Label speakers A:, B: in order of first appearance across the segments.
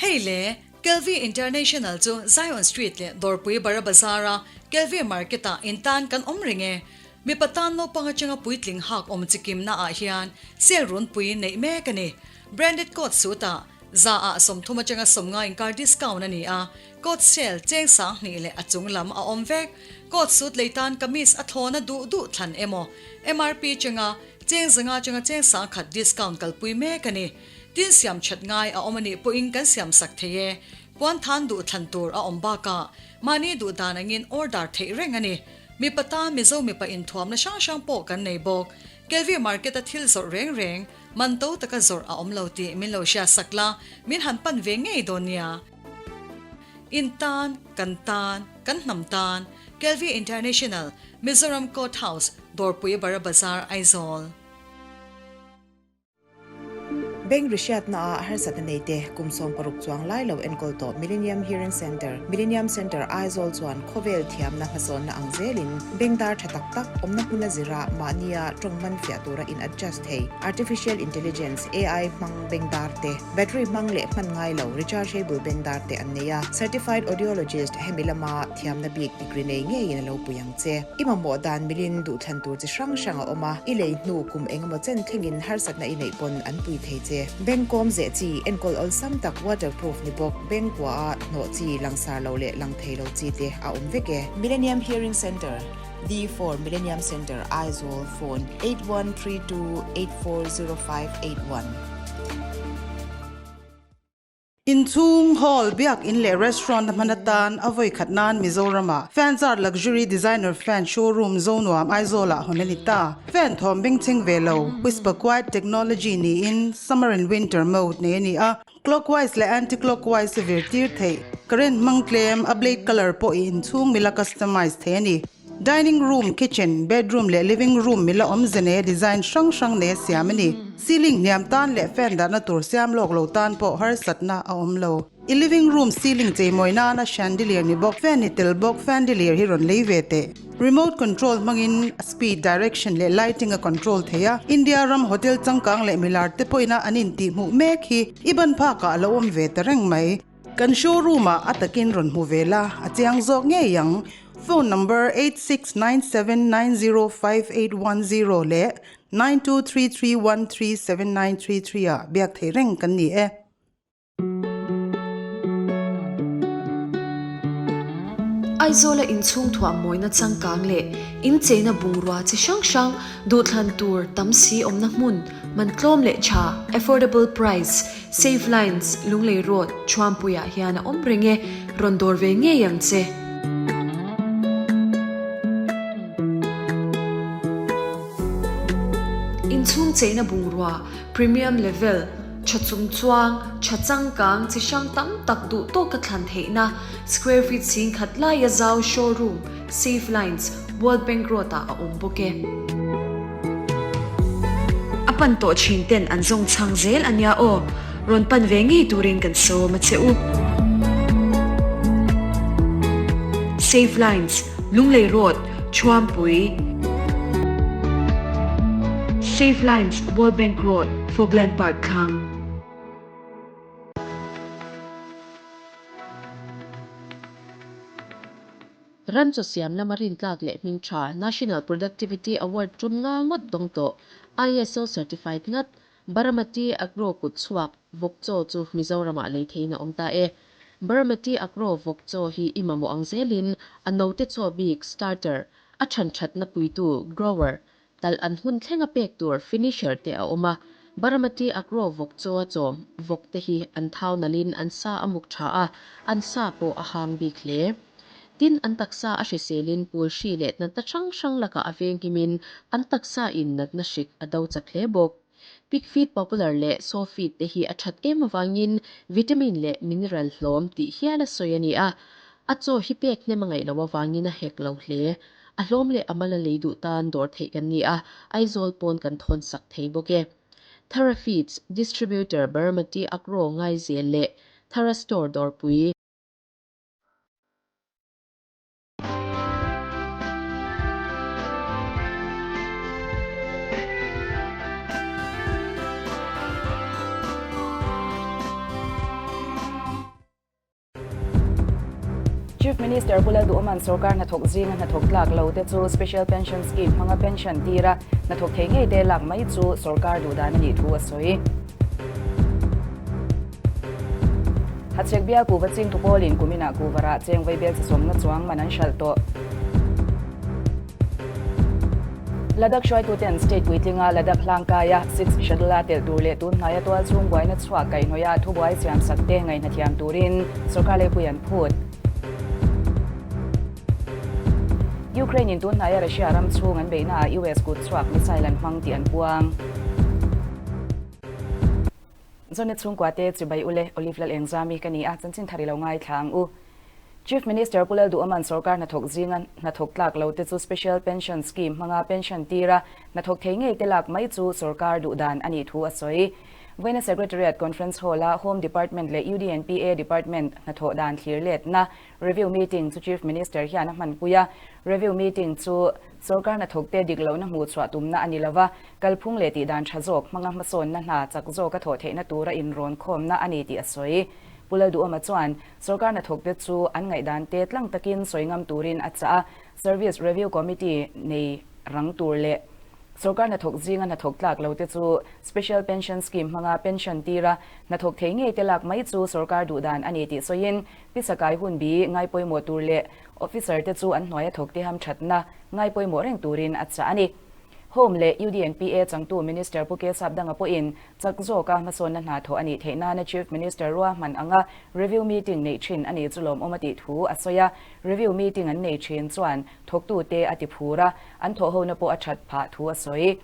A: Hei le, Kelvi International chu Zion Street leh Dawrpui Bara Bazar-a Kelvi Market-ah intan kan awm reng e. Mipa tan naupang atanga puitling hak awm chikimna ah hian sale runpui neih mek a ni. Branded coat suit ah za ah 30 atanga 50 inkar discount a ni a, coat sale cheng 2000 leh a chung lam a awm vek. Coat suit lei tan kamis a thlawna duh duh thlan emaw MRP chenga cheng 500 atanga cheng 1000 discount kalpui mek a ni. Tin siam that ngai a awm a nih pawhin kan siam sak thei e. Puan than duh thlan tur a awm bakah mahni duh dan angin order theih reng a ni. Mipa tan Mizo mipa inthuamna hrang hrang pawh kan nei bawk. Kelvi market a thil zawrh reng reng, man to taka zawrh a awm lo tih min lo hriat sak la, min han pan ve ngei dawn nia. In tan, kan tan, kan hnam tan, Kelvi International, Mizoram Court House, Dawrpui Bara Bazar, Aizawl.
B: Bank rihriatna ah harsatna nei te kum 60 chuang lai lo enkawl tawh Millennium Hearing Centre, Millennium Centre Aizawl chuan khawvel thiamna hmasawnna ang zelin bank dar tha tak tak awmna hmuna zira mahnia tawng man fiah tura in adjust thei Artificial Intelligence, AI, hmang bank dar te, battery hmang leh hman ngai lo rechargeable bank dar te an nei a. Certified Audiologist hemi lama thiamna bik degree nei ngeiin a lo pui ang che. I mamawh dan milin duhthlan tur chi hrang hrang a awm a, i lei hnu kum engemaw chen thlengin harsatna i neih pawn an pui thei che. Bank kawm zeh chi, enkawl awlsam tak waterproof ni bawk, bank kua a hnawh chi, langsar lo leh lang thei lo chi te a awm vek e. Millennium Hearing Centre, D4 Millennium Centre, Aizawl, Phone, 8132840581.
C: Inchhung, hall, biak in leh restaurant a hman atan a vawi khat nan Mizoram-ah Fanzart Luxury Designer Fan Showroom Zonuam Aizawl-ah hawn a ni ta. Fan thawm bengchheng ve lo, Whisper Quiet Technology niin Summer and Winter mode nei a ni a, clockwise leh anti-clockwise a vir tir theih. Current hmang tlem, a blade colour pawh i inchhung mila customize thei a ni. Dining room, kitchen, bedroom leh living room mila awmze neia design hrang hrang neia siam a ni. Ceiling hniam tan leh fan dahna tur siam lawk lo tan pawh harsatna a awm lo. I living room ceiling cheimawi nana chandelier ni bawk, fan ni tel bawk fandelier hi rawn lei ve teh. Remote control hmangin speed, direction leh lighting a control thei a. India ram hotel changkang leh milar te pawhina an intihhmuh mek hi i ban phakah a lo awm ve ta reng mai. Kan showroom ah a takin rawn hmu ve la, a chiang zawk ngei ang. Phone number 8697905810 leh 9233137933 ah biak theih reng kan ni e.
D: Aizawla inchhung thuah mawina changkang leh incheina bungrua chi hrang hrang duhthlan tur tam si awmna hmun man tlawm leh tha, affordable price, Save Lines, Lunglei Road, Thuampuiah hian a awm reng e, rawn dawr ve ngei ang che. Inchhung cheina bungrua, premium level, tha chung chuang, tha changkang, chi hrang tam tak duh tawka thlan theihna, square feet 10,000 laia zau showroom, Save Lines, World Bank Road-ah a awm bawk e. A pan tawh thin ten an zawng chhang zel a nia aw, rawn pan ve ngei turin kan sawm a che u. Save Lines, Lunglei Road, Thuampui. Save Lines, World Bank Road, Fogland Park thlang.
E: Ram chaw siam lama rintlak leh hming tha National Productivity Award tum nga ngawt dawng tawh, ISO certified ngat, Baramati Agro kut chhuak vawk chaw chu Mizoramah lei theiin a awm ta e. Baramati Agro vawk chaw hi i mamawh ang zelin a note chaw bik, starter, a than thatna puitu, grower, Talh an hun thlenga pek tur finisher te a awm a, Baramati Agro vawk chaw a chawm vawk te hi an thau nalhin an sa a muk tha a, an sa pawh a hang bik hle. Tin, an taksa a hriselin pul hri leh natna hrang hrang lakah a venghimin an taksa in natna hrik a do chak hle bawk. Pig feed popular leh sow feed te hi a that em avangin vitamin leh mineral hlawm tih hial a sawi a ni a, a chaw hi pek hnem a ngaih loh avangin a hek lo hle. A hlawm leh a mal a lei duh tan dawr theih kan ni a, Aizawl pawn kan thawn sak thei bawk e. Thara Feeds, Distributor Baramati Agro Ngaizel leh Thara Store Dawrpui.
F: Chief Minister Pu Lalduhawma'n sorkar hnathawk zinga hnathawk tlak lo te chu Special Pension Scheme hmanga pension tira hnathawk thei ngei te lak mai chu sorkar duhdan a nih thu a sawi. Hachhek bial kuhva chingtu pawlin kuminah kuhva rah cheng vaibel chasawmna chuang man an hralh tawh. Ladakh hruaituten state puitlinga Ladakh hlangkaia Sixth Schedule-a telh tur leh tun hnaia tual chhung buaina chhuah kaihhnawih a thubuai siamsak te ngaihna thiam turin sorkar leipui an phut. Ukraine-in tun hnaia Russia ram chhung an beihnaah US kut chhuak missile an hmang tih an puang. Zonet chhungkua te chibai ule Olive Lal Engzami ka ni a, chanchin thar i lo ngaithla ang u. Chief Minister Pu Lalduhawma'n sorkar hnathawk zinga hnathawk tlak lo te chu Special Pension Scheme hmanga pension tira hnathawk thei ngei te lak mai chu sorkar duhdan a nih thu a sawi. Vawiina Secretariat Conference Hall-a Home Department leh UDNPA Department hnathawh dan thlir letna Review Meeting chu Chief Minister hian a hmanpui a. Review Meeting chu sorkar hnathawkte dik lohna hmuhchhuah tumna a ni lova, kalphung leh tihdan tha zawk hmanga hmasawnna hna chak zawka thawh theihna tura inrawn khawmna a ni tih a sawi. Pu Lalduhawma chuan sorkar hnathawkte chu an ngaihdan te tlang takin sawi ngam turin a chah a, Service Review Committee nei rang tur leh sorkar hnathawk zinga hnathawk tlak lo te chu Special Pension Scheme hmanga pension tira hnathawk thei ngei te lak mai chu sorkar duhdan a ni tih sawiin Pisakai hun bi ngai pawimawh tur leh officer te chu an hnuaia thawk te hamthatna ngai pawimawh reng turin a chah a ni. Home leh UDNPA changtu Minister Pu Kesap Danga pawhin chak zawka hmasawnna hna thawh a nih theih nana Chief Minister ruahman anga review meeting neih thin a nih chu lawmawm a tih thu a sawi a. Review meeting an nei thin chuan thawktute a ti phur a, an thawhhona pawh a that phah thu a sawi.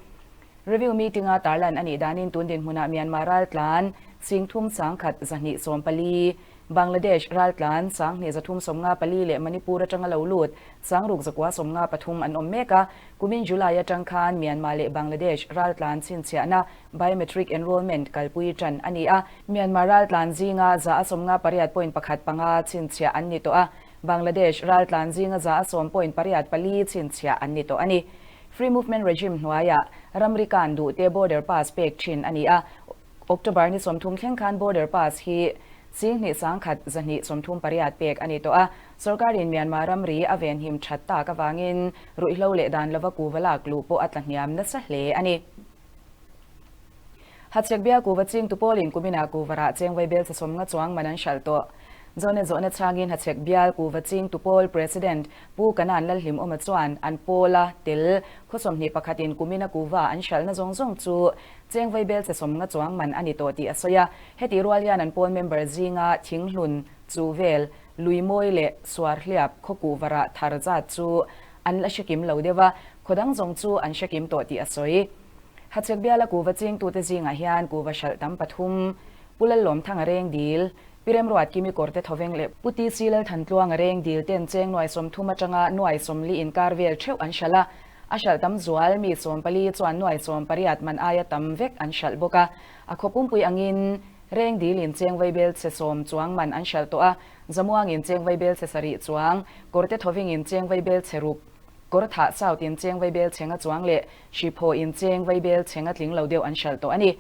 F: Review meeting-a tarlan a nih danin tun dinhmunah Myanmar raltlan Singthum 10,000 240, Bangladesh raltlan 2,000 354 leh Manipur atanga lo lut 6,953 an awm mek a. Kumin July atang khan Myanmar leh Bangladesh raltlan chhinchhiahna biometric enrollment kalpui tan a ni a. Myanmar raltlan zinga 58.15 chhinchhiah an ni tawh a, Bangladesh raltlan zinga 10.84 chhinchhiah an ni tawh a ni. Free Movement Regime hnuaiah ramri kan duhte border pass pek thin a ni a. October ni 30 thleng khan border pass hi 2 1,000 238 pek a ni tawh a. Sorkarin Myanmar ramri a venhim that tak avangin ruihhlo leh dan lova kuva lak luh pawh a tlahniam nasa hle a ni. Hachhek bial kuva chingtu pawlin kuminah kuva rah cheng vaibel chasawm nga chuang man an hralh tawh. Zonet zawhna chhangin Hachhek bial kuva chingtu pawl President Pu Kanan Lalhlimawma chuan an pawla tel khaw 21 in kumina kuva an hralhna zawng zawng chu cheng vaibel chasawm nga chuang man a ni tawh tih a sawi a. Heti rual hian an pawl member zinga Thinghlun, Chuhvel, Luimawi leh Suarhliap khaw kuhva rah thar zat chu an la hrekim lo deuh a, khaw dang zawng chu an hrekim tawh tih a sawi. Hachhek biala kuhva chingtute zingah hian kuhva hralh tam pathum, Pu Lallawmthanga reng dil, Pi Remruat Kimi Kawrte Thawveng leh Pu TC Lalthantluanga reng dil ten cheng nuai 30 atanga nuai 40 inkar vel theuh an hralh a, a hralh tam zual mi 14 chuan nuai 18 man aia tam vek an hralh bawk a. A khaw pumpui angin reng dilin cheng vaibel chhe 10 chuang man an hralh tawh a, Zamuangin cheng vaibel chhe 7 chuang, Kawrte Thawvengin cheng vaibel chhe 6, Kawrthah South-in cheng vaibel chhe 5 chuang leh Hriphaw-in cheng vaibel chhe 5 tling lo deuh an hralh tawh a ni.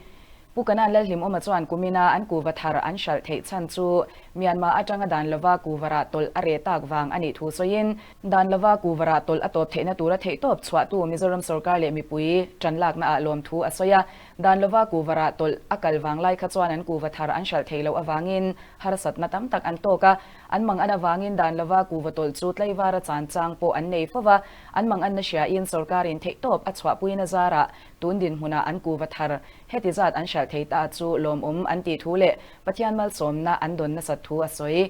F: Pu Kanan Lalhlimawma chuan kumina an kuva thar an hralh theih chhan chu Myanmar atanga dan lova kuva rah tawlh a reh tak vang a nih thu sawiin, Dan lova kuva rah tawlh a tawp theihna tura theihtawp chhuahtu Mizoram sorkar leh mipui tanlakna ah lawm thu a sawi a. Dan lova kuva rah tawlh a kal vang lai kha chuan an kuva thar an hralh theih loh avangin harsatna tam tak an tawk a. An mang an avangin dan lova kuva tawlh chu tlaivara chan chang pawh an nei fo va. An mang anna hriain sorkarin theihtawp a chhuahpuina zarah tun dinhmunah an kuva thar heti zat an hralh thei ta chu lawmawm an tih thu leh Pathian malsawmna an dawn nasat thu a sawi.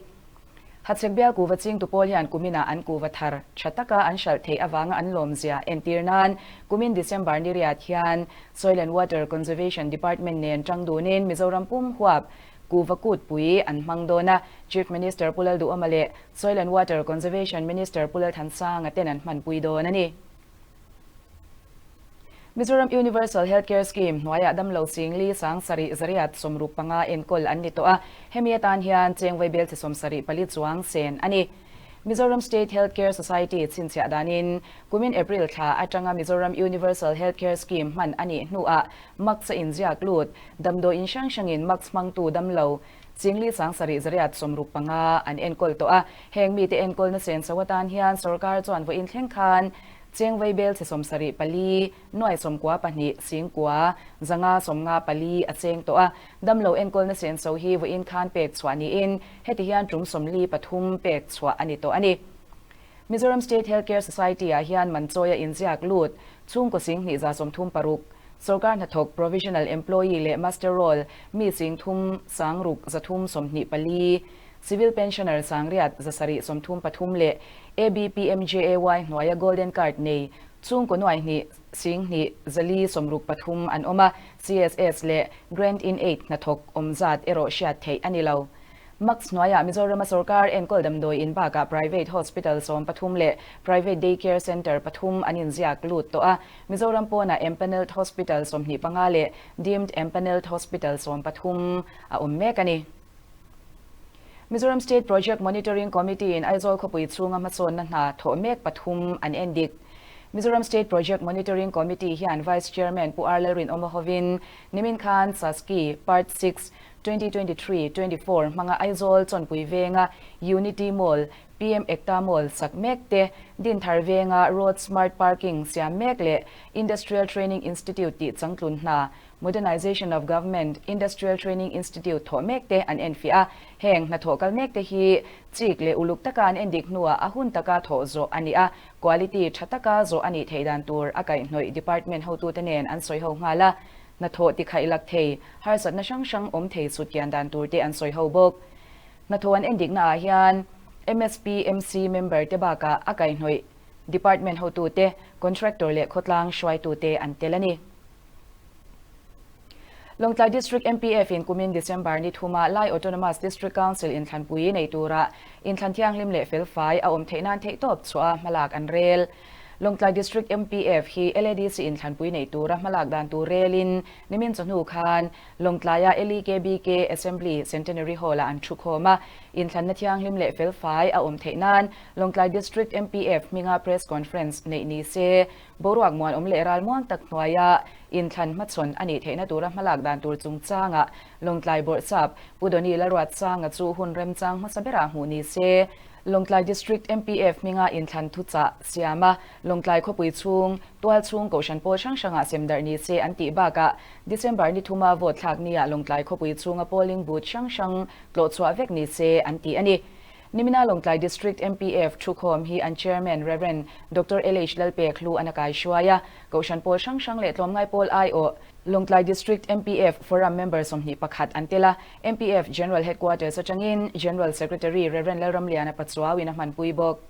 F: Hachhek bial kuva chingtu pawl hian kuminah an kuva thar tha taka an hralh theih avanga an lawmzia entir nan kumin December ni riat hian Soil and Water Conservation Department nen tang dunin Mizoram pum huap kuva kutpui an hmang dawn a, Chief Minister Pu Lalduhawma leh Soil and Water Conservation Minister Pu Lalthansanga ten an hmanpui dawn a ni. Mizoram Universal Healthcare Scheme hnuaiah damlo 4,000 765 enkawl an ni tawh a, hemi atan hian cheng vaibel chi 74 chuang sen a ni. Mizoram State Healthcare Society chhinchhiah danin kumin April thla atanga Mizoram Universal Healthcare Scheme hman a nih hnuah MACS a inziak lut, damdawiin hrang hrangin MACS hmangtu damlo. Chingli 70 865 an enkawl tawh a. Heng mite enkawlna senso atan hian sorkar chuan vawiin thleng khan cheng vaibel chhe 74 nuai 92 singkua 500 54 a cheng tawh a. Damlo enkawlna senso hi vawiin khan pek chhuah niin heti hian tum 43 pek chhuah a ni tawh a ni. Mizoram State Health Care Society-ah hian Manchawia inziak lut chhungkaw 2136, sorkar hnathawk provisional employee leh muster roll mi 3 6 324, civil pensioner 8 733 leh ABPMJAY hnuaia golden card nei chhungkaw nuai hnih 10 463 an awm a, CSS leh grant-in-aid hnathawk awm zat erawh hriat theih a ni lo. Max hnuaiah Mizorama sorkar enkawl damdawi in bakah private hospital 13 leh private day care centre pathum an inziak lut tawh a. Mizoram pawnah empanelled hospital 25 leh deemed empanelled hospital 13 a awm mek a ni. Mizoram State Project Monitoring Committee in Aizawl khawpui chhunga hmasawnna hna thawh mek pathum an endik. Mizoram State Project Monitoring Committee hian Vice Chairman Pu R Lalrinawma hovin nimin khan Saski Part 6, 2023, 24 hmanga Aizawl Chawnpui venga Unity Mall, PM Ekta Mall sak mek te, Dinthar venga Road Smart Parking siam mek leh Industrial Training Institute tih changtlun hna, Modernization of Government Industrial Training Institute thawh mek te an enfiah a. Heng hnathawh kal mek te hi chik leh uluk taka an endik hnuah a hun taka thawh zawh a ni a, quality tha taka zawh a nih theih dan tur a kaihhnawih department hotute nen an sawi ho nghal a. Hnathawh tikhaih lak thei, harsatna hrang hrang awm thei sut kian dan tur te an sawi ho bawk. Hnathawh an endikna ah hian MSPMC member te bakah a kaihhnawih department hotu te, contractor leh khawtlang hruaitu te an tel a ni. Lawngtlai District MPF in kumin December ni thuma Lai Autonomous District Council inthlanpui nei tura inthlan thianghlim leh felfai a awm theih nan theihtawp chhuah a hmalak an rel. Lawngtlai District MPF hi LADC inthlanpui nei tura hmalak dan tur relin nimin chawhnu khan Lawngtlaia LEKBK Assembly Centenary Hall-ah an thu khawm a. Inthlanna thianghlim leh felfai a awm theih nan Lawngtlai District MPF hminga Press Conference neih ni se, boruak muanawm leh ralmuang tak hnuaia inthlan hmachhawn a nih theihna tura hmalak dan tur chungchangah Lawngtlai Bawrhsap Pu Doni Lalruatsanga chu hun remchang hmasa berah hmuh ni se. Lawngtlai District MPF hminga inthlan thuchah siam a, Lawngtlai khawpui chhung, tual chhung kohhran pawl hrang hrangah semdarh ni se an tih bakah December ni thuma vote thlak nia Lawngtlai khawpui chhunga polling booth hrang hrang tlawh chhuah vek ni se an ti a ni. Nimina Lawngtlai District MPF thukhawm hi an Chairman Rev. Doctor LH Lalpek hlu an a kai hruai a, kohhran pawl hrang hrang leh tlawmngai pawl aiawh Lawngtlai District MPF Forum member 21 an tel a, MPF General Headquarters atangin General Secretary Rev. Lalramliana Pachuauin a hmanpui bawk.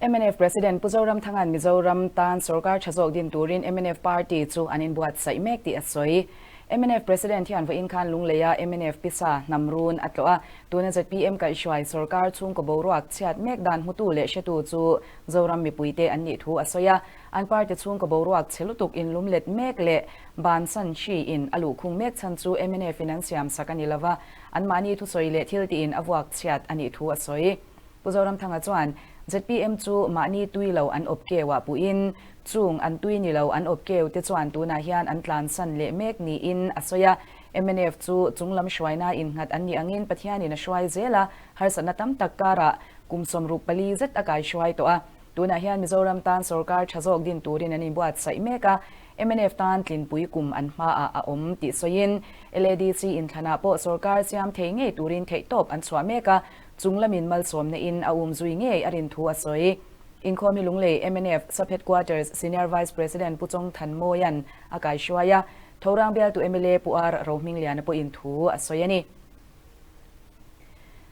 F: Mnf President Pu Zoramthanga'n Mizoram tan sorkar tha zawk din turin mnf party chu an inbuatsaih mek tih a sawi. Mnf President hian vawiin khan Lungleia mnf pisa hnam run a tlawh a, tuna zpm kaihhruai sorkar chhungkaw boruak chhiat mek dan hmutu leh hretu chu Zoram mipuite an nih thu a sawi a. An party chhungkaw boruak chhe lutuk inlumlet mek leh bansan hri in a luhkhung mek chhan chu mnf in an siam sak a ni lova, anmahni thusawi leh thil tiin a vuak chhiat a nih thu a sawi. Pu Zoramthanga chuan zpm chu mahni tui lo an awp keu ah puhin chung an tui ni lo an awp keu te chuan tunah hian an tlansan leh mek niin a sawi a. Mnf chu chunglam hruaina innghat an nih angin Pathianin a hruai zel a, harsatna tam tak karah kum 64 zet a kaihruai tawh a. Tunah hian Mizoram tan sorkar tha zawk din turin an inbuatsaih mek a, mnf tan tlinpui kum an hmaah a awm tih sawiin LADC inthlanah pawh sorkar siam thei ngei turin theihtawp an chhuah mek a, chunglamin malsawmna in a umzui ngei a rin thu a sawi. Inkhawm hi Lunglei mnf Sub Headquarters Senior Vice President Pu Chawng Than Mawia'n a kaihruai a, Thorang bialtu mla Pu R Rohmingliana pawhin thu a sawi a ni.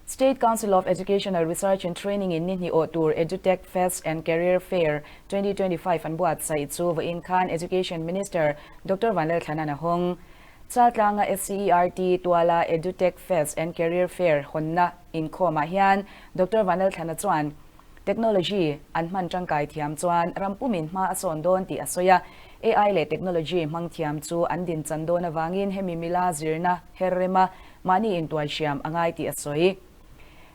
F: State Council of Educational Research and Training in ni hnih awh tur Edutech Fest and Career Fair 2025 an buatsaih chu vawiin khan Education Minister Doctor Vanlalthlana'n a hawng. Chaltlanga SCERT tuala Edutech Fest and Career Fair hawnna inkhawmah hian Doctor Vanlalthlana chuan technology an hman tangkai thiam chuan ram pumin hma a sawn dawn tih a sawi a. AI leh technology hmang thiam chu an din chan dawn avangin hemi mila zirna her rema mahni intuai hriam a ngai tih a sawi.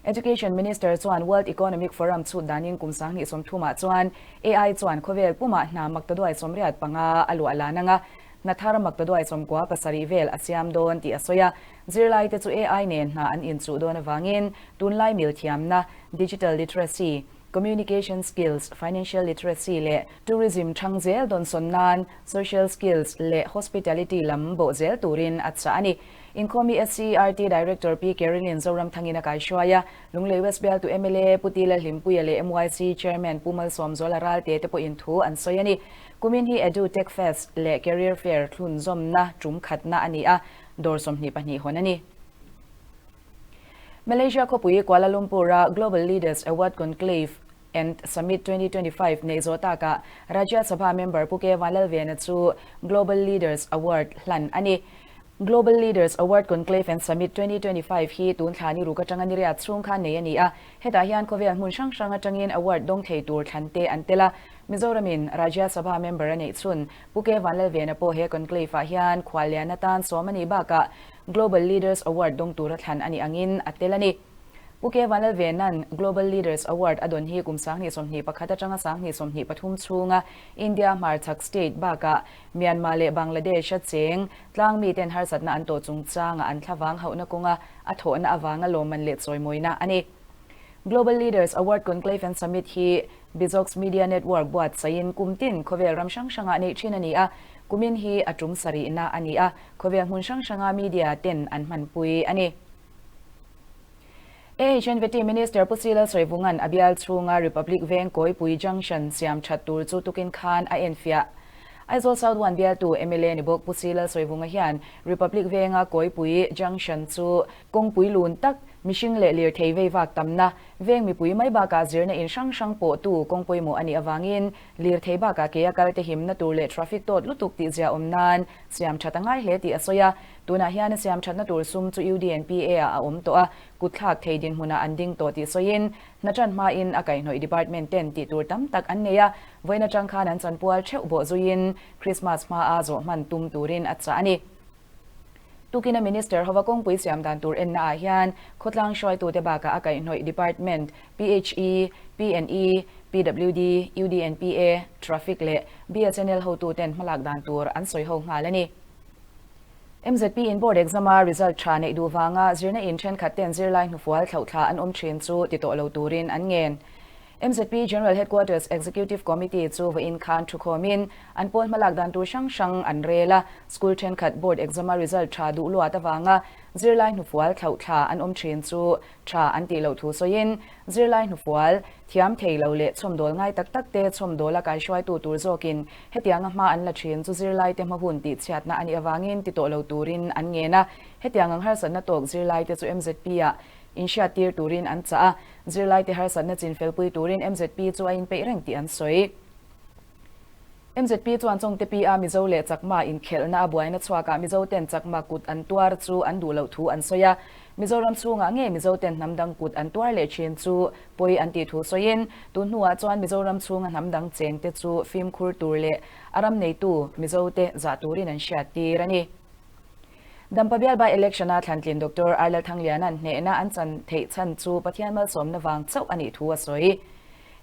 F: Education Minister chuan World Economic Forum chhut danin kum 2030 ah chuan AI chuan khawvel pumah hna maktaduai 85 a luah lan anga. Hna thar maktaduai 97 vel a siam dawn tih a sawi a. Zirlaite chu AI nen hna an inchuh dawn avangin tunlai mil thiamna, digital literacy, communication skills, financial literacy leh tourism thang zel dawnsawn nan social skills leh hospitality lam bawh zel turin a chah a ni. Inkhawmi SCERT Director Pi Caroline Zoramthangin a kaihruai a, Lunglei West bialtu mla Pu Tila Hlimpuia leh MYC Chairman Pu Malsawmzuala Ralte te pawhin thu an sawi a ni. Kumin hi Edu Tech Fest leh Career Fair thlunzawmna tum khatna a ni a, dawr 22 hawn a ni. Malaysia khawpui Kuala Lumpur-a Global Leaders Award Conclave and Summit 2025 neih zawh takah Rajya Sabha member Pu K Vanlalvena chu Global Leaders Award hlan a ni. Global Leaders Award Conclave and Summit 2025 hi tun thla ni ruk atanga ni riat chhung khan nei a ni a, hetah hian khawvel hmun hrang hrang atangin award dawng thei tur thlan te an tel a. Mizoramin Rajya Sabha member a neih chhun Pu K Vanlalvena pawh he conclave-ah hian khuallian atan sawm a nih bakah Global Leaders Award dawng tura thlan a nih angin a tel a ni. Pu K Vanlalvena'n Global Leaders Award a dawn hi kum 2021 atanga 2023 chhunga India hmarchhak state bakah Myanmar leh Bangladesh-a cheng tlang miten harsatna an tawh chungchanga an thlavang hauhna kawnga a thawhna avanga lawmman leh chawimawina a ni. Global Leaders Award Conclave and Summit hi Bizox Media Network buatsaihin kum tin khawvel ram hrang hrangah neih thin a ni a, kumin hi a tum sarihna a ni a, khawvel hmun hrang hranga media ten an hmanpui a ni. AHNVT Minister Pu Sila Sawivunga'n a bial chhunga Republic Veng Kawipui Junction siam that tur chu tukin khan a enfiah. Aizawl South One bialtu mla ni bawk Pu Sila Sawivunga hian Republic Venga Kawipui Junction chu kawngpui lun tak, mihring leh lirthei veivak tamna, veng mipui mai bakah zirna in hrang hrang pawhtu kawng pawimawh a nih avangin lirthei bakah ke a kalte himna tur leh traffic tawt lutuk tihzia awm nan siam that a ngai hle tih a sawi a. Tunah hian a siam thatna tur sum chu UDNPA ah a awm tawh a, kutthlak thei dinhmunah an ding tawh tih sawiin, hna tan hmain a kaihhnawih department ten tih tur tam tak an nei a, vawiin atang khan an chanpual theuh bawh zuiin Christmas hmaa zawh hman tum turin a chah a ni. Tukina Minister hova kawngpui siam dan tur enna ah hian khawtlang hruaitute bakah a kaihhnawih department PHE, PNE, PWD, UDNPA, Traffic leh BSNL hotuten hmalak dan tur an sawi ho nghal a ni. MZP in board exam a result tha neih duh vanga zirna in thenkhat ten zirlai hnufual thlauhthla an awm thin chu ti tawh lo turin an ngen. MZP General Headquarters Executive Committee chu vawiin khan thukhawmin an pawl hmalak dan tur hrang hrang an rel a, school thenkhat board exam a result tha duh luat avanga zirlai hnufual thlauhthla an awm thin chu tha an tih loh thu sawiin zirlai hnufual Thiam thei lo leh chhawmdawl ngai tak tak te chhawmdawla kaihruaitu tur zawkin hetianga hma an la thin chu zirlaite hma hun tihchhiatna a nih avangin ti tawh lo turin an ngen a. Hetiang ang harsatna tawk zirlaite chu MZP-ah inhriattir turin an chah a, zirlaite harsatna chinfelpui turin MZP chu a inpeih reng tih an sawi. MZP chuan Chawngte PA Mizo leh Chakma inkhelhna a buaina chhuakah Mizo ten Chakma kut an tuar chu an duh loh thu an sawi a. Mizoram chhungah ngei Mizo ten hnam dang kut an tuar leh thin chu pawi an tih thu sawiin, tun hnuah chuan Mizoram chhunga hnam dang chengte chu fimkhur tur leh a ram neitu Mizo te zah turin an hriattir a ni. Dampa bial by election-a thlantlin Doctor Arlal Thangliana'n hnehna an chan theih chhan chu Pathian malsawmna vang chauh a nih thu a sawi.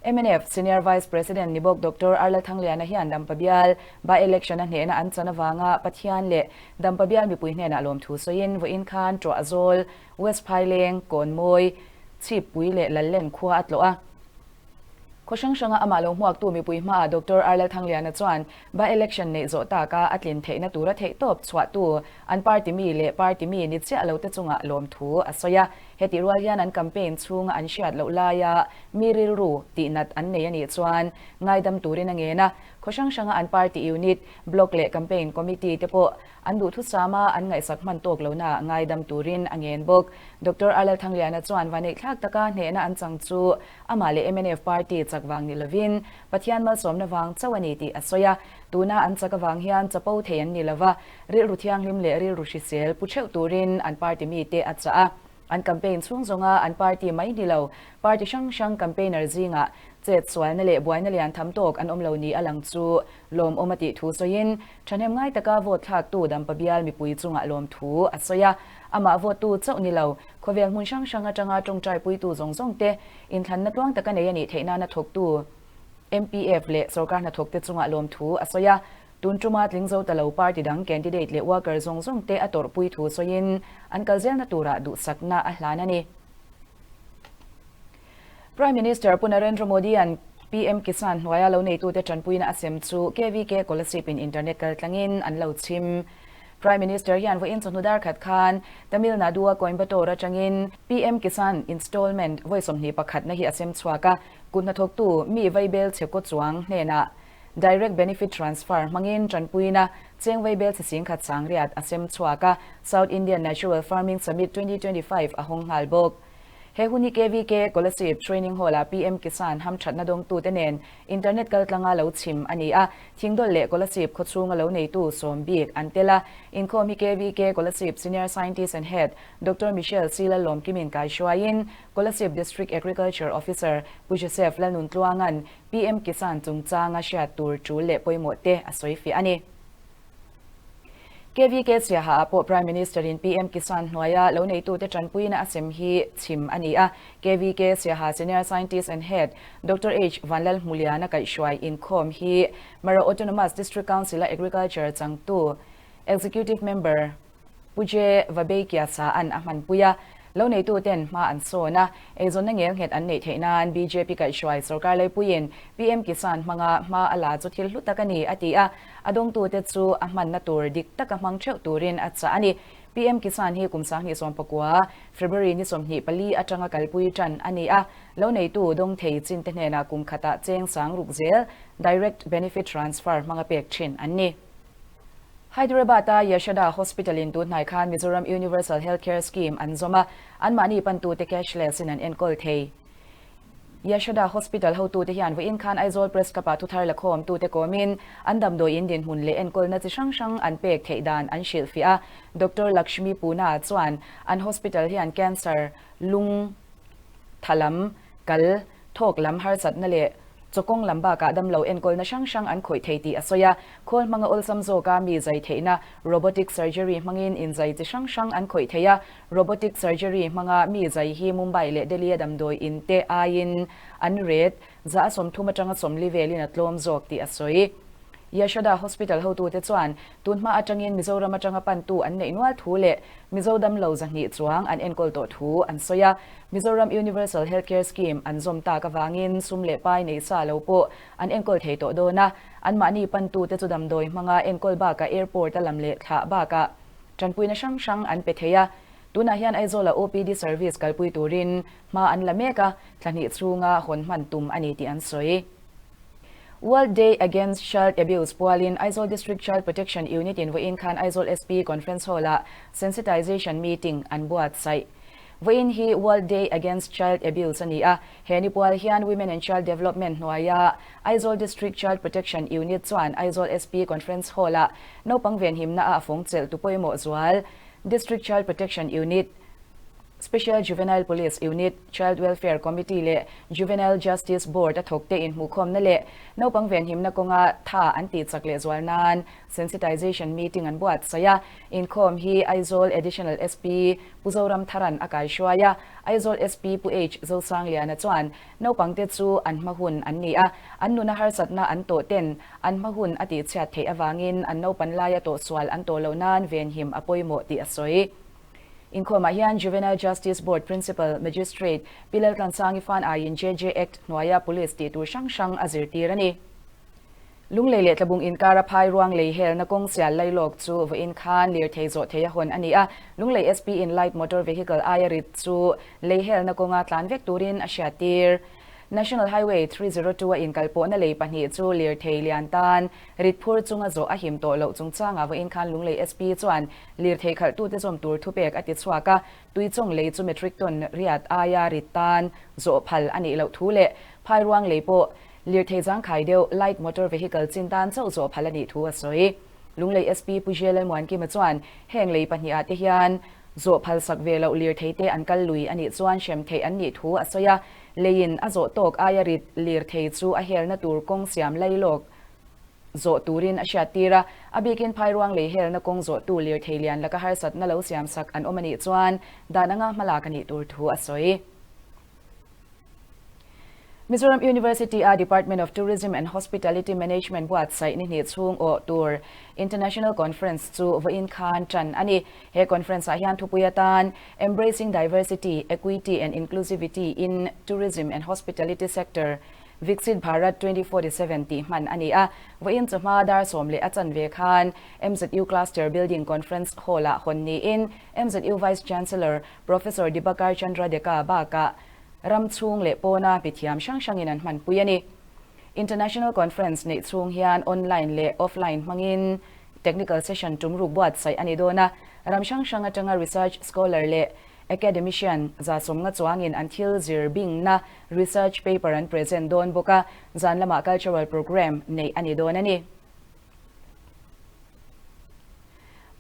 F: Mnf Senior Vice President ni bawk Doctor Arlal Thangliana hian Dampa bial by election-a hnehna an chan avanga Pathian leh Dampa bial mipui hnenah lawmthu sawiin vawiin khan Tuahzawl, West Phaileng, Kawnmawi, Chhippui leh Lallen khua a tlawh a. Khaw hrang hranga amah lo hmuaktu mipui hmaah Doctor Arlal Thangliana chuan by election neih zawh taka a tlin theihna tura theihtawp chhuahtu an party mi leh party mi ni chiah lote chungah lawmthu a sawi a. Hetih rual hian an campaign chhunga an hriat loh laia mi rilru tihnat an nei a nih chuan ngaidam turin a ngen a. Khaw hrang hranga an party unit, block leh campaign committee te pawh An duhthusama an ngaihsak hman tawk lohna ngaidam turin a ngen bawk. Doctor Arlal Thangliana chuan vaneihthlak taka hnehna an chang chu amah leh mnf party chak vang ni lovin Pathian malsawmna vang chauh a ni tih a sawi a. Tuna an chak avang hian chapo thei an ni lova, rilru thianghlim leh rilru hrisel pu theuh turin an party mite a chah a. An campaign chhung zawnga an party mai ni lo, party hrang hrang campaigner zingah chet sualna leh buaina lian tham tawk an awm lo ni a lang chu lawmawm a tih thu sawiin, thahnem ngai taka vote thlaktu Dampa bial mipui chungah lawm thu a sawi a. Amah vote tu chauh ni lo, khawvel hmun hrang hrang atanga tawngtai puitu zawng zawng te inthlanna tluang taka nei a nih theih nana thawktu MPF leh sorkar hnathawkte chungah lawm thu a sawi a. Tun tuma tling zo ta lo party dang candidate leh worker zawng zawng te a tawrhpui thu sawiin an kal zelna turah duhsakna a hlan a ni. Prime Minister Pu Narendra Modi-a'n PM Kisan hnuaia lo neitute tanpuina a sem chu KVK Kolasib-in internet kaltlangin an lo chhim. Prime Minister hian vawiin chawhnu dar khat khan Tamil Nadu-a Coimbatore atangin PM Kisan installment vawi 21 na hi a sem chhuak a, kut hnathawktu mi vaibel chhe kaw chuang hnenah Direct Benefit Transfer hmangin tanpuina cheng vaibel chhe singkhat sangriat a sem chhuak a, South Indian Natural Farming Summit 2025 a hawng nghal bawk. He hun hi KVK Kolasib Training Hall-ah PM Kisan hamthatna dawngtute nen internet kaltlanga lo chhim a ni a, Thingdawlh leh Kolasib khawchhunga lo neitu sawm bik an tel a. Inkhawm hi KVK Kolasib Senior Scientist and Head Doctor Michelle Sila Lawmkimin kaihruaiin Kolasib District Agriculture Officer Pu Joseph Lalnuntluanga'n PM Kisan chungchanga hriat tur tul leh pawimawh te a sawi fiah a ni. KVK Siaha ah pawh Prime Minister in PM Kisan hnuaia lo neitute tanpuina a sem hi chhim a ni a. KVK Siaha Senior Scientist and Head Doctor H Vanlalhmuliana kaihhruai inkhawm hi Mara Autonomous District Council-a Agriculture changtu Executive Member Pu J Vabeikia an a hmanpui a. Lo neituten hma an sawn a, eizawnna ngel nghet an neih theih nan bjp kaihhruai sorkar leipuiin PM Kisan hmanga hma a la chu thil hlu tak a ni, a ti a. A dawngtute chu a hmanna tur dik taka hmang theuh turin a chah a ni. PM Kisan hi kum 2019, February ni 24 atanga kalpui tan a ni a. Lo neitu dawng thei chinte hnenah kum khatah cheng sang ruk zel Direct Benefit Transfer hmanga pek thin an ni. Hyderabad-a Yashoda Hospital-in tunhnai khan Mizoram Universal Healthcare Scheme an zawm a, anmahni pantute cashless-in an enkawl thei. Yashoda Hospital hotute hian vawiin khan Aizawl Press Club-ah thuthar la khawmtute kawmin an damdawiin dinhmun leh enkawlna chi hrang hrang an pek theih dan an hrilhfiah a. Doctor Lakshmi Puna chuan an hospital hian cancer, lung, tha lam, kal, thawk lam harsatna leh chawkawng lam bakah damlo enkawlna hrang hrang an khawih thei tih a sawi a. Khawl hmanga awlsam zawka mi zai theihna robotic surgery hmangin inzai chi hrang hrang an khawih thei a. Robotic surgery hmanga mi zai hi Mumbai leh Delhi-a damdawi in te aiin an ret za a 30 atanga 40 velin a tlawm zawk tih a sawi. Yashoda Hospital hotute chuan tunhma atangin Mizoram atanga pantu an neih nual thu leh Mizo damlo 200 chuang an enkawl tawh thu an sawi a. Mizoram Universal Healthcare Scheme an zawm tak avangin sum leh pai nei sa lo pawh an enkawl thei tawh dawn a. Anmahni pantute chu damdawi hmanga enkawl bakah airport a lam leh thlah bakah tanpuina hrang hrang an pe thei a. Tunah hian Aizawla OPD service kalpui turin hma an la mek a, thla hnih chhunga hawn hman tum a ni tih an sawi. World Day Against Child Abuse pualin Aizawl District Child Protection Unit in vawiin khan Aizawl SP Conference Hall-ah Sensitization Meeting an buatsaih. Vawiin hi World Day Against Child Abuse a ni a, he ni pual hian Women and Child Development hnuaia Aizawl District Child Protection Unit chuan Aizawl SP Conference Hall-ah naupang venhimna a fawng chelh tu pawimawh zual District Child Protection Unit, Special Juvenile Police Unit, Child Welfare Committee leh Juvenile Justice Board a thawkte inhmuhkhawmna leh naupang venhimna kawnga tha an tih chak leh zual nan sensitization meeting an buatsaih a. Inkhawm hi Aizawl Additional SP Pu Zoram Tharan a kaihruai a, Aizawl SP Pu H Zosangliana chuan naupangte chu an hma hun an ni a, an nuna harsatna an tawh ten an hma hun a tihchhiat theih avangin an naupan laia tawhsual an tawh loh nan venhim a pawimawh tih a sawi. Inkhawmah hian Juvenile Justice Board Principal Magistrate Pi Laltlansangi Fan aiin JJ Act hnuaia Police tih tur hrang hrang a zirtir a ni. Lunglei leh Tlabung inkara phai ruang lei helna kawng sial lailawk chu vawiin khan lirthei zawh theih a hawn a ni a. Lunglei SP in Light Motor Vehicle aia rit chu lei helna kawnga tlan vek turin a hriattir. National Highway 302 a inkalpawhna lei pahnih chu lirthei lian tan rit phur chunga zawh a him tawh loh chungchangah vawiin khan Lunglei SP chuan lirthei khalhtute zawm tur thupek a ti chhuak a, tuichawng lei chu metric ton riat aia rit tan zawh phal a nih loh thu leh phairuang lei pawh lirthei zangkhai deuh light motor vehicle chin tan chauh zawh phal a nih thu a sawi. Lunglei SP Pu J Lalmuankima chuan heng lei pahnihah te hian zawh phal sak ve loh lirthei te an kal lui a nih chuan hrem theih an nih thu a sawi a, leiin a zawh tawk aia rit lirthei chu a helna tur kawng siam lailawk zawh turin a hriattir a, a bikin phairuang lei helna kawng zawhtu lirthei lian laka harsatna lo siam sak an awm a nih chuan dan anga hmalak a nih tur thu a sawi. Mizoram University a Department of Tourism and Hospitality Management buatsaih ni hnih chhung awh tur International Conference chu vawiin khan tan a ni. He conference ah hian thupui atan Embracing Diversity, Equity and Inclusivity in Tourism and Hospitality Sector, Viksit Bharat 2047 tih hman a ni a. Vawiin chawhma dar sawm leh a chanve khan MZU Cluster Building Conference Hall ah hawn niin MZU Vice Chancellor Professor Dibakar Chandra Deka bakah ram chhung leh pawna mithiam hrang hrangin an hmanpui a ni. International Conference neih chhung hian online leh offline hmangin technical session tum ruk buatsaih a ni dawn a, ram hrang hrang atanga research scholar leh academician 150 chuangin an thil zir bingna research paper an present dawn bawk a, zan lamah cultural programme neih a ni dawn a ni.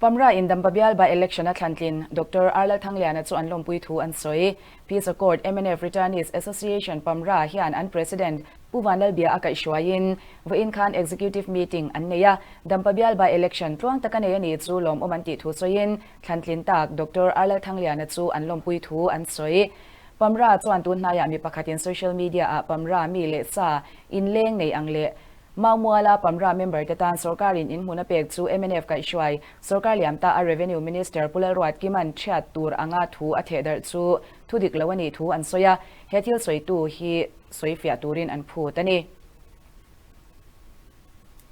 F: Pamra in Dampa bial by election a thlantlin Doctor Arlal Thangliana chu an lawmpui thu an sawi. Peace Accord mnf Returnees Association Pamra hian an President Pu Vanlalbia a kaihhruaiin vawiin khan Executive Meeting an nei a. Dampa bial by election tluang taka nei a ni chu lawmawm an tih thu sawiin thlantlin tak Doctor Arlal Thangliana chu an lawmpui thu an sawi. Pamra chuan tun hnaiah mi pakhatin social media ah Pamra mi leh sa inleng nei ang leh Maumuala Pamra member te tan sorkarin in hmun a pek chu mnf kaihhruai sorkar liam ta a Revenue Minister Pu Lalruat Kiman thiat tur anga thu a theh darh chu thu dik lo a nih thu an sawi a, he thil sawitu hi sawi fiah turin an phut a ni.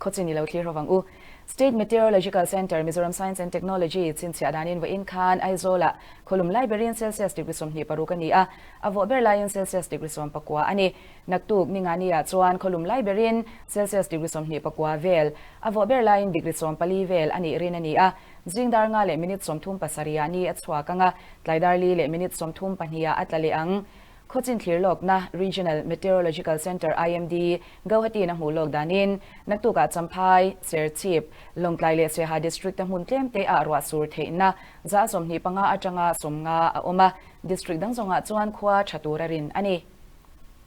F: Khawchin i lo thlir ho vang u. State Meteorological Centre, Mizoram Science and Technology chhinchhiah danin vawiin khan Aizawlah khawlum lai berin Celsius degree 26 a ni a, a vawh ber laiin Celsius degree 19 a ni. Naktuk Ningani-ah chuan khawlum lai berin Celsius degree 24 vel, a vawh ber laiin degree 14 vel a nih rin a ni a. Zing dar nga leh minute 37 ah ni a chhuak ang a, tlai dar li leh minute 32 ah a tla leh ang. Khawchin thlir lawkna Regional Meteorological Centre, IMD, Gauhati-in a hmuh lawk danin, naktukah Champhai, Serchhip, Lawngtlai leh Siaha District-a hmun tlemte ah ruah sur theihna 25 atanga 50 a awm a, District dang zawngah chuan khua tha tur a rin a ni.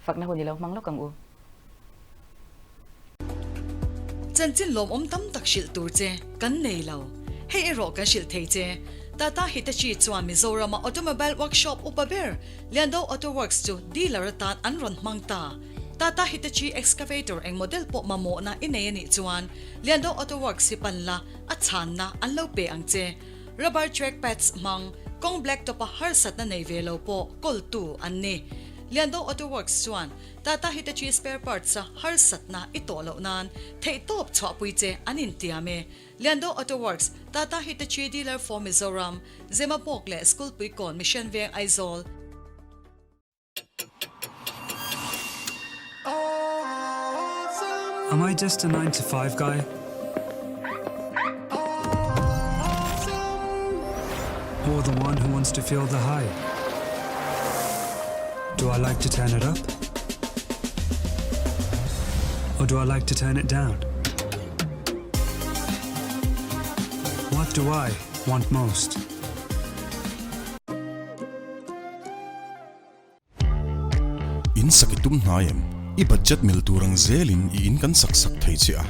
F: Fakna hun i lo hmang lawk ang u.
A: Chanchin lawmawm tam tak hrilh tur che kan nei lo. Hei erawh kan hrilh thei che. Tata Hitachi chuan Mizorama automobile workshop upa ber Liando Auto Works chu dealer atan an rawn hmang ta. Tata Hitachi excavator eng model pawh mamawhna i nei a nih chuan Liando Auto Works hi pan la, a chhanna an lo pe ang che. Rubber track pads hmang, kawng blacktop a harsatna nei ve lo pawh kawltu an ni. Liando Auto Works chuan Tata Hitachi spare parts a harsatna i tawh loh nan theihtawp chhuahpui che an intiam e. Liando Auto Works, Tata Hitachi dealer for Mizoram, Zemabawk leh Skulpuikawn Mission Veng Aizawl.
G: Am I just a 9 to 5 guy? Or the one who wants to feel the high? Do I like to turn it up? Or do I like to turn it down? What do I want most?
H: In sak i tum hnai em? I budget mil tur ang zelin i in kan sak sak thei che a.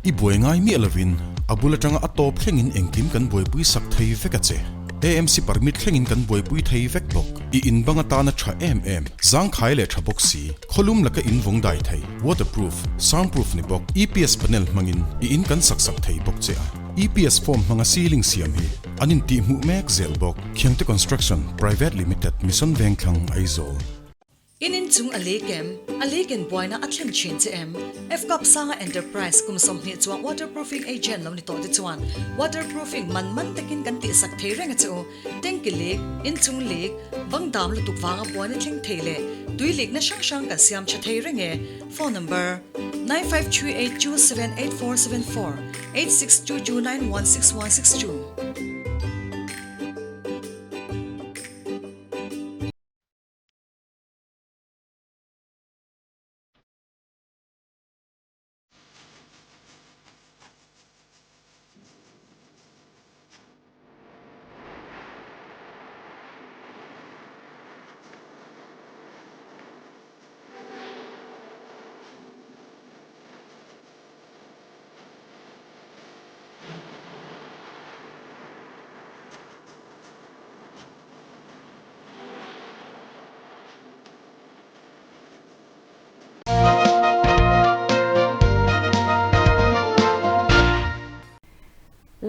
H: I buai ngai miah lovin a bul atanga a tawp thlengin engkim kan buaipui sak thei vek a che. AMC permit thlengin kan buaipui thei vek bawk. I in bang atana tha em em, zangkhai leh tha bawk si, khawlum laka in vawng dai thei, waterproof, soundproof ni bawk, EPS panel hmangin i in kan sak sak thei bawk che a. EPS form hmanga ceiling siam hi an intihhmuh mek zel bawk. Khiangte Construction Private Limited, Mission Vengthlang, Aizawl.
A: In inchung a lei kem, a lei ken buaina a thlen thin che em? Fcup Sanga Enterprise kum 20 chuang waterproofing agent lo ni tawh te chuan waterproofing man man takin kan tihsak thei reng a che u. Tanki leak, inchung leak, bang dam lutuk vanga buaina thleng thei leh tui leakna hrang hrang kan siam tha thei reng e. Phone number, 9538278474, 8622916162.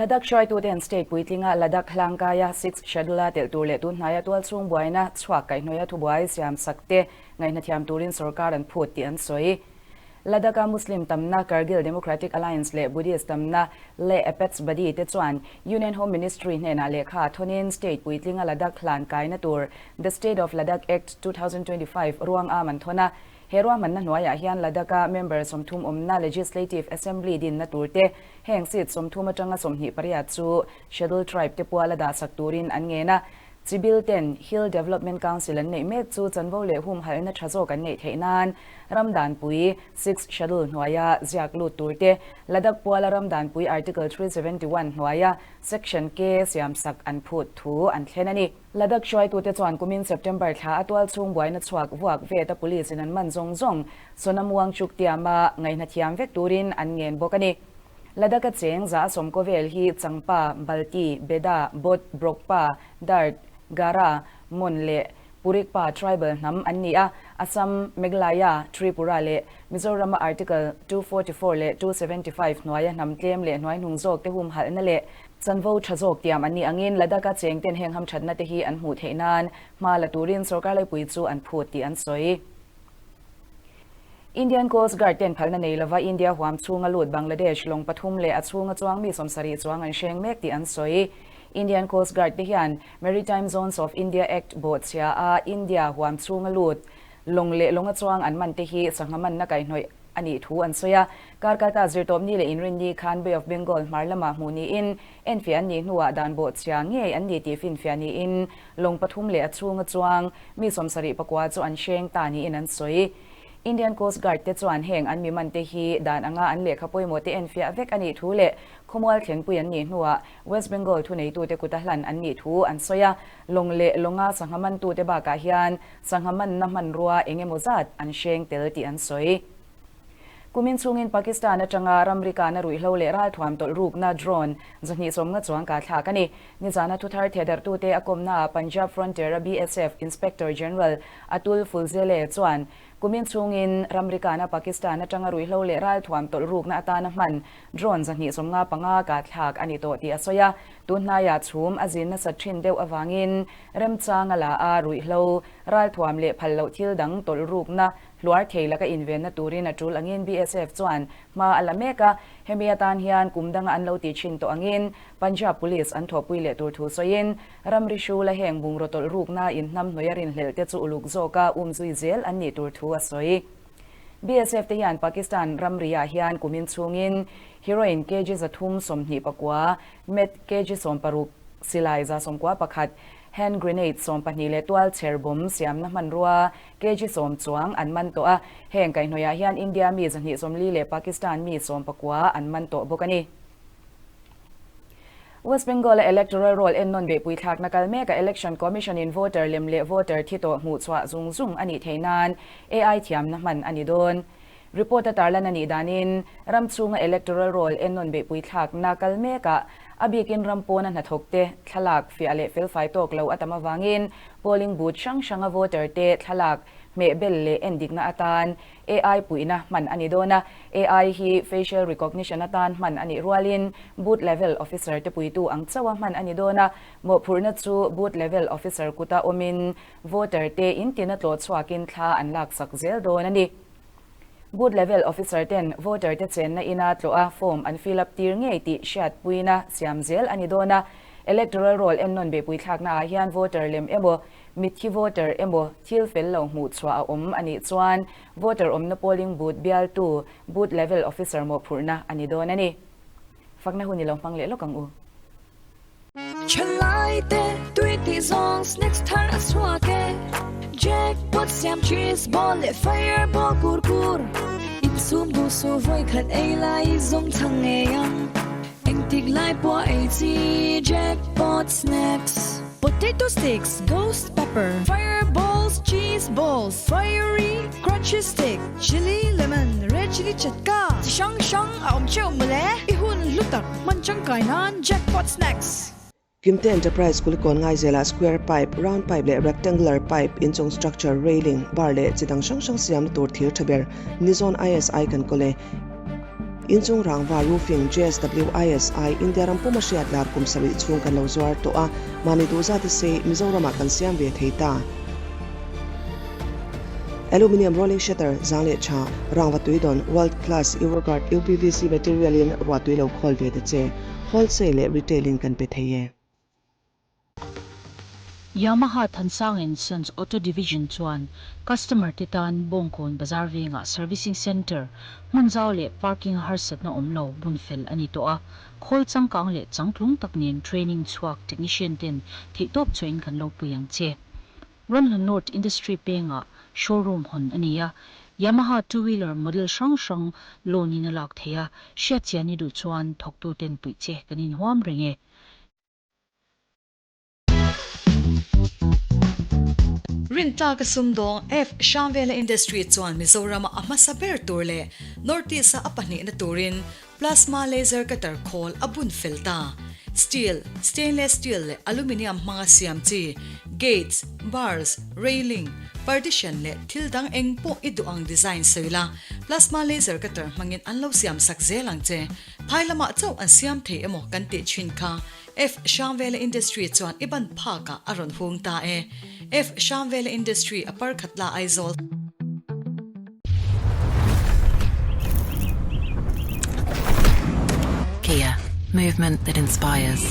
F: Ladakh hruaituten state puitlinga Ladakh hlangkaia Sixth Schedule-a telh tur leh tunhnaia tualchhung buaina chhuak kaihhnawia thubuai siam sak te ngaihnathiam turin sorkar an phut tih an sawi. Ladakh-a Muslim tamna Kargil Democratic Alliance leh Buddhist tamna Leh Apex Body te chuan Union Home Ministry hnenah lehkha thawnin state puitlinga Ladakh hlan kaina tur The State of Ladakh Act 2025 ruang am an thawn a. He ruahmanna hnuaiah hian Ladakh-a member 30 awmna Legislative Assembly dinna tur te, heng seat 30 atanga 28 chu Scheduled Tribe te puala dahsak turin an ngen a. Chibil ten Hill Development Council an neih mek chu chanvo leh humhalhna tha zawk an neih theih nan Ramdanpui Sixth Schedule hnuaia ziak lut tur te, Ladakh puala Ramdanpui Article 371 hnuaia Section K siamsak an phut thu an thlen a ni. Ladakh hruaitute chuan kumin September thla a tual chhung buaina chhuak vuak vet a police in an man zawng zawng Sonam Wangchuk tiama ngaihna thiam vek turin an ngen bawk a ni. Ladakh a cheng za a sawmkaw vel hi Changpa, Balti, Beda, Bot, Brokpa, Dard, Gara, Mon leh Purikpa tribal hnam an ni a, Assam, Meghalaya, Tripura leh Mizorama Article 244 leh 275 hnuaia hnam tlem leh hnuaihnung zawkte humhalhna leh chanvo tha zawk tiam an nih angin Ladakh-a chengten heng hamthatna te hi an hmuh theih nan hma la turin sorkar laipui chu an phut tih an sawi. Indian Coast Guard ten phalna nei lova India huam chhunga lut Bangladesh lawng pathum leh a chhunga chuang mi 70 chuang an hreng mek tih an sawi. Indian Coast Guard te hian Maritime Zones of India Act bawhchhia a India huam chhunga lut lawng leh lawnga chuang an man te hi sangha manna kaihhnawih a nih thu an sawi a. Karkalta zirtawpni leh inrinni khan Bay of Bengal hmar lamah hmuh niin enfiah an nih hnuah dan bawhchhia ngei an ni tih finfiah niin lawng pathum leh a chhunga chuang mi 74 chu an hreng ta niin an sawi. Indian Coast Guard te chuan heng an mi man te hi dan anga an lehkha pawimawh te enfiah vek a nih thu leh khawmual thlengpui an nih hnuah West Bengal thuneitute kuta hlan an nih thu an sawi a. Lawng leh lawnga sangha mantute bakah hian sangha manna hmanrua eng emaw zat an hreng tel tih an sawi. Kumin chhungin Pakistan atanga ramrikana ruihhlo leh ralthuam tawlh rukna drone 250 chuang kah thlak a ni. Nizana thuthar thehdarhtute a kawmnaah Punjab Frontier-a BSF Inspector General Atul Fulzele chuan kumin chhungin ramrikana Pakistan atanga ruihhlo leh ralthuam tawlh rukna atana hman drone 255 kah thlak a ni tawh tih a sawi a. Tunhnaiah chhum a zin nasat thin deuh avangin remchang a la a, ruihhlo, ralthuam leh phal loh thil dang tawlh rukna Hluar thei laka invenna turin a tul angin BSF chuan hma a la mek a, hemi atan hian kum danga an lo tih thin tawh angin Punjab Police an thawhpui leh tur thu sawiin ramri hrula heng bungraw tawlh rukna inhnam hnuaia rinhlelh te chu uluk zawka umzui zel an nih tur thu a sawi. BSF te hian Pakistan ramriah hian kumin chhungin heroin kg 329, meth kg 60, silai 91, hand grenade 12 leh tual chher bomb siamna hmanrua Kg 10 chuang an man tawh a, heng kaihhnawihah hian India mi 240 leh Pakistan mi 19 an man tawh bawk a ni. West Bengal-a electoral roll ennawn beihpui thlakna kal mekah Election Commission-in voter lem leh voter thi tawh hmuhchhuah zung zung a nih theih nan AI thiamna hman a ni dawn. Report-a tarlan a nih danin ram chhunga electoral roll ennawn beihpui thlakna kal mekah a bikin ram pawna hnathawkte thlalak fiah leh felfai tawk lo a tam avangin polling booth hrang hranga voter te thlalak hmehbel leh endikna atan AI puihna hman a ni dawn a. AI hi facial recognition atan hman a nih rualin booth level officer te puitu ang chauha hman a ni dawn a. Mawhphurhna chu booth level officer kuta awmin voter te intina tlawh chhuakin thla an laksak zel dawn a ni. Booth level officer ten voter te chenna ina tlawh a form an fill up tir ngei tih hriatpuina siam zel a ni dawn a. Electoral roll ennawn beihpui thlakna ah hian voter lem emaw, mitthi voter emaw thil fel lo hmuh chhuah a awm a nih chuan voter awmna polling booth bialtu booth level officer mawhphurhna a ni dawn a ni. Fakna hun i lo hmang leh lawk ang u.
I: Thalai te tui tih zawng snacks thar a chhuak e Jackpot siam cheese ball leh fireball kur kur Insum duh suh vawi khat ei lai zawng chhang ngei ang Engtik lai pawh a ei chi Jackpot snacks. Potato sticks, ghost pepper, fireballs, cheese balls, fiery crunchy stick, chilli lemon, red chilli chatka chi hrang hrang a awm theuh mawle. I hun hlu tak hman tangkai nan Jackpot Snacks.
J: Kimte Enterprise Kulikawn Ngaizelah square pipe, round pipe leh rectangular pipe, inchung structure, railing, bar leh chi dang hrang hrang siamna tur thir tha ber Nizawn ISI kan kawl e. Inchung rangva roofing JSW ISI India ram puma hriat lar kum sarih chhung kan lo zuar tawh a, mahni duh zat se Mizoramah kan siam ve thei ta. Aluminium rolling shutter zang leh tha, rangva tui dawn world class Euroguard UPVC material in ruah tui lo khawl ve ta che, wholesale leh retail in kan pe thei e.
K: Yamaha Thansang and Sons Auto Division chuan customer te tan Bawngkawn Bazar vengah Servicing Centre, hmun zau leh parking a harsatna awm lo bun fel a ni tawh a, khawl changkang leh changtlung tak nen training chhuak technician ten theihtawp chhuahin kan lo pui ang che. Ramhlun North Industry pengah showroom hawn a ni a, Yamaha two wheeler model hrang hrang loan in a lak theih a, hriatchian i duh chuan thawktu ten puih che kan inhuam reng e.
A: Rintlaka sumdawng F. Hrangvela Industry chuan Mizorama a hmasa ber tur leh North East-a a pahnihna turin Plasma Laser Cutter khawl a bun fel ta. Steel, Stainless Steel leh Aluminium hmanga siam chi Gates, Bars, Railing, Partition leh thil dang eng pawh i duh ang design sawi la, Plasma Laser Cutter hmangin an lo siam sak zel ang che. Phai lamah chauh an siam thei emaw kan tih thin kha F. Hrangvela Industry chuan i ban phakah a rawn hung ta e. F. Hrangvela Industry a parkhat la Aizawl.
L: Kia, movement that inspires.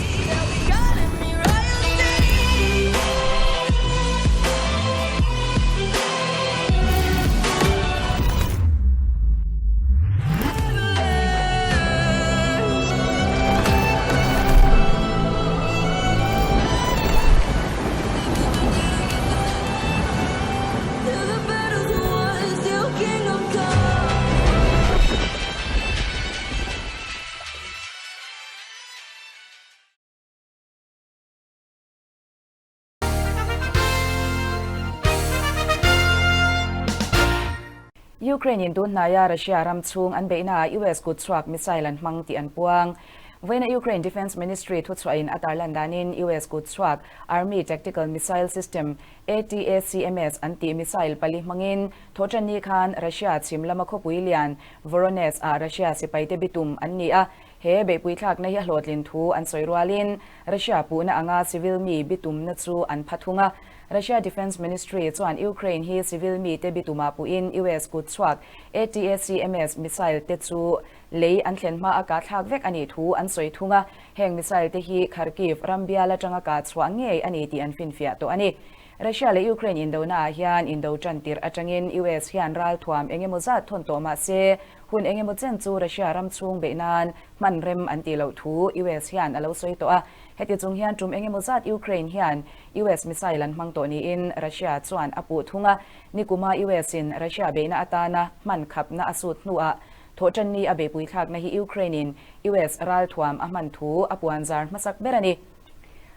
F: Ukraine in tun hnaia Russia ram chhung an beihnaah US kut chhuak missile an hmang tih an puang. Vawiina Ukraine Defence Ministry thuchhuahin a tarlan danin US kut chhuak Army Tactical Missile System, ATACMS, an tih missile pali hmangin thawhtanni khan Russia chhim lama khawpui lian Voronezh ah Russia sipaite bitum an ni a. He beihpui thlakna hi a hlawhtlin thu an sawi rualin Russia puhna anga civil mi bitumna chu an pha thung a. Russia Defence Ministry chuan Ukraine hi civil mite bitumah puhin US kut chhuak ATACMS missile te chu lei an thlen hma a kah thlak vek a nih thu an sawi thung a. Heng missile te hi Kharkiv ram bial atanga kah chhuah ngei a ni tih an finfiah tawh a ni. Russia leh Ukraine indonaah hian indo tan tirh atangin US hian ralthuam engemaw zat thawn tawh mah se Hun engemaw chen chu Russia ram chhung beih nan hman rem an tih loh thu US hian a lo sawi tawh a. Heti chung hian tum engemaw zat Ukraine hian US missile an hmang tawh niin Russia chuan a puh thung a. Nikuma US in Russia beihna atana hman khapna a sut hnuah thawhtanni a beihpui thlakna hi Ukraine in US ralthuam a hman thu a puanzar hmasak ber a ni.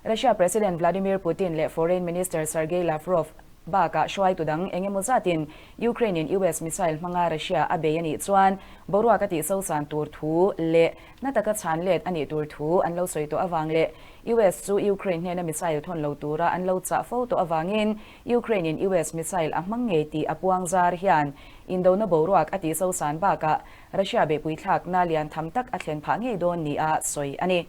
F: Russia President Vladimir Putin leh Foreign Minister Sergei Lavrov Bakah hruaitu dang eng emaw zatin Ukraine in US missile hmanga Russia a bei a nih chuan boruak a tihsosan tur thu leh na taka chhan let a nih tur thu an lo sawi tawh avang leh US chu Ukraine hnena missile thawn lo tura an lo chah fo tawh avangin Ukraine in US missile a hmang ngei tih a puang zar hian indona boruak a tihsosan bakah Russia beihpui thlakna lian tham tak a thlen phah ngei dawn nia sawi a ni.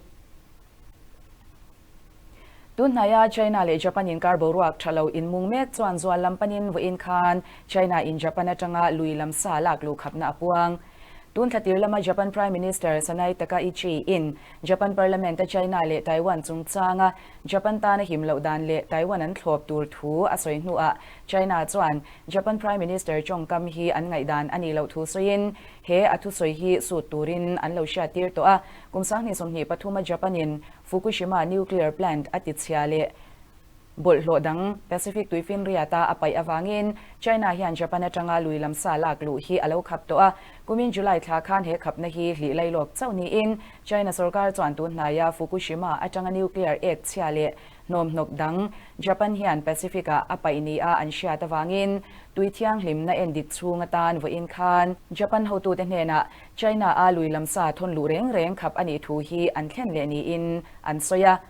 F: Tunhnaia China leh Japan inkar boruak tha lo inmung mek chuan zual lam panin vawiin khan China in Japan atanga lui lam sa lak luh khapna a puang. Tun thla tir lama Japan Prime Minister Sanae Takaichi in Japan Parliament a China leh Taiwan chungchanga Japan tana him loh dan leh Taiwan an thlawp tur thu a sawi hnuah China chuan Japan Prime Minister tawngkam hi an ngaihdan a nih loh thu sawiin he a thusawi hi sut turin an lo hriattir tawh a. Kum 2023 a Japan in Fukushima nuclear plant a tichhia leh bawlhhlawh dang Pacific tuifinriata a paih avangin China hian Japan atanga lui lam sa lak luh hi a lo khap tawh a. Kumin July thla khan he khapna hi hlih lailawk chauh niin China sorkar chuan tun hnaia Fukushima atanga nuclear ek chhia leh hnawmhnawk dang Japan hian Pacific-ah a paih nia an hriat avangin tui thianghlimna endik chhung atan vawiin khan Japan hotute hnenah China-a lui lam sa thawn luh reng reng khap a nih thu hi an thlen leh niin an sawi a.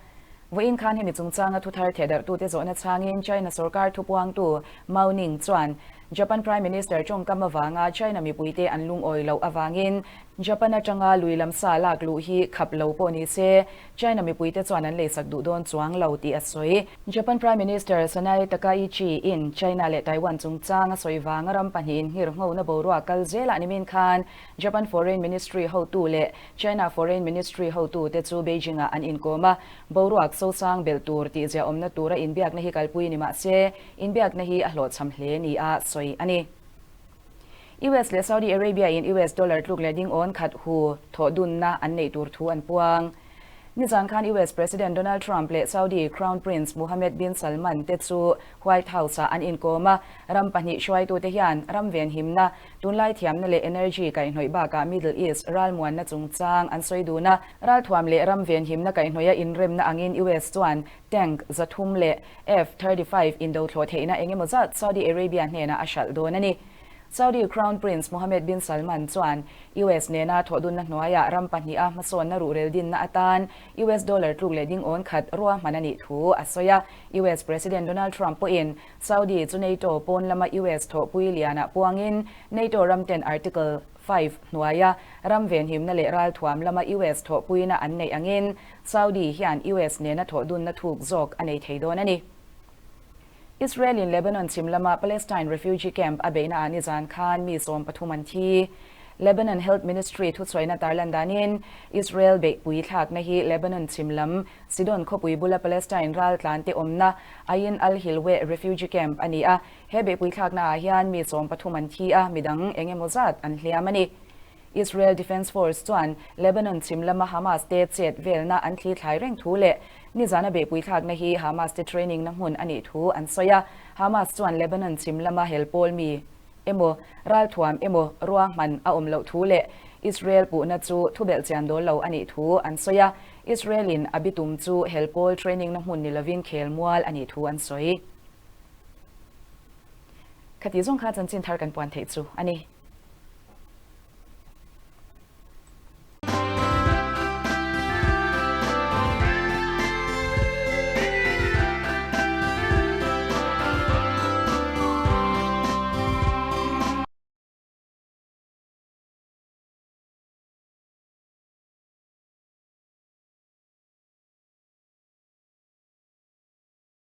F: Vawiin khan hemi chungchanga thuthar thehdarhtute zawhna chhangin China sorkar thupuangtu Mao Ning chuan. Japan Prime Minister tawngkam avanga China mipuite an lungawi loh avangin Japan atanga lui lam sa lak luh hi khap lo pawh ni se, China mipuite chuan an leisak duh dawn chuang lo tih a sawi. Japan Prime Minister Sanae Takaichi in China leh Taiwan chungchang a sawi vanga ram pahnihin nghirnghona boruak kal zelah nimin khan Japan Foreign Ministry hotu leh China Foreign Ministry hotute chu Beijing-ah an inkawm a, boruak sosang belh tur tih ziaawmna tura inbiakna hi kalpui ni mah se, inbiakna hi a hlawhchham hle nia sawi a ni. US leh Saudi Arabia-in US dollar tluk leh ding awn khat hu thawh dunna an neih tur thu an puang. Nizan khan US President Donald Trump leh Saudi Crown Prince Mohammed bin Salman te chu White House-ah an inkawm a, ram pahnih hruaitute hian ram venhimna, tunlai thiamna leh energy kaihhnawih bakah Middle East ralmuanna chungchang an sawi dun a. Ralthuam leh ram venhimna kaihhnawih a inremna angin US chuan tank 300 leh F-35 indo thlawh theihna eng emaw zat Saudi Arabia hnenah a hralh dawn a ni. Saudi Crown Prince Mohammed bin Salman chuan US nena thawhdunna hnuaiah ram pahniha hmasawnna ruhrel dinna atan US dollar tluk leh ding awn khat ruahman a nih thu a sawi a. US President Donald Trump pawhin Saudi chu NATO pawn lama US thawhpui lianah puangin NATO ramten Article 5 hnuaia ram venhimna leh ralthuam lama US thawhpuina an neih angin Saudi hian US nena thawhdunna thuk zawk a nei thei dawn a ni. Israel in Lebanon chhim lama Palestine refugee camp a beihna ah nizan khan mi 13 an thi. Lebanon Health Ministry thuchhuaina tarlan danin Israel beihpui thlakna hi Lebanon chhim lam Sidon khawpui bula Palestine raltlan te awmna Ain al-Hilweh refugee camp a ni a. He beihpui thlakna ah hian mi 13 an thi a, midang eng emaw zat an hliam a ni. Israel Defense Force chuan Lebanon chhim lama Hamas te chet velna an thli thlai reng thu leh nizana beihpui thlakna hi Hamas te training na hmun a nih thu an sawi a. Hamas chuan Lebanon chhim lama hel pawl mi emaw ralthuam emaw ruahman a awm loh thu leh Israel puhna chu thubelh chian dawl lo a nih thu an sawi a. Israel in a bitum chu hel pawl training na hmun ni lovin khel mual a nih thu an sawi. Khati zawng kha chanchin thar kan puan theih chu a ni.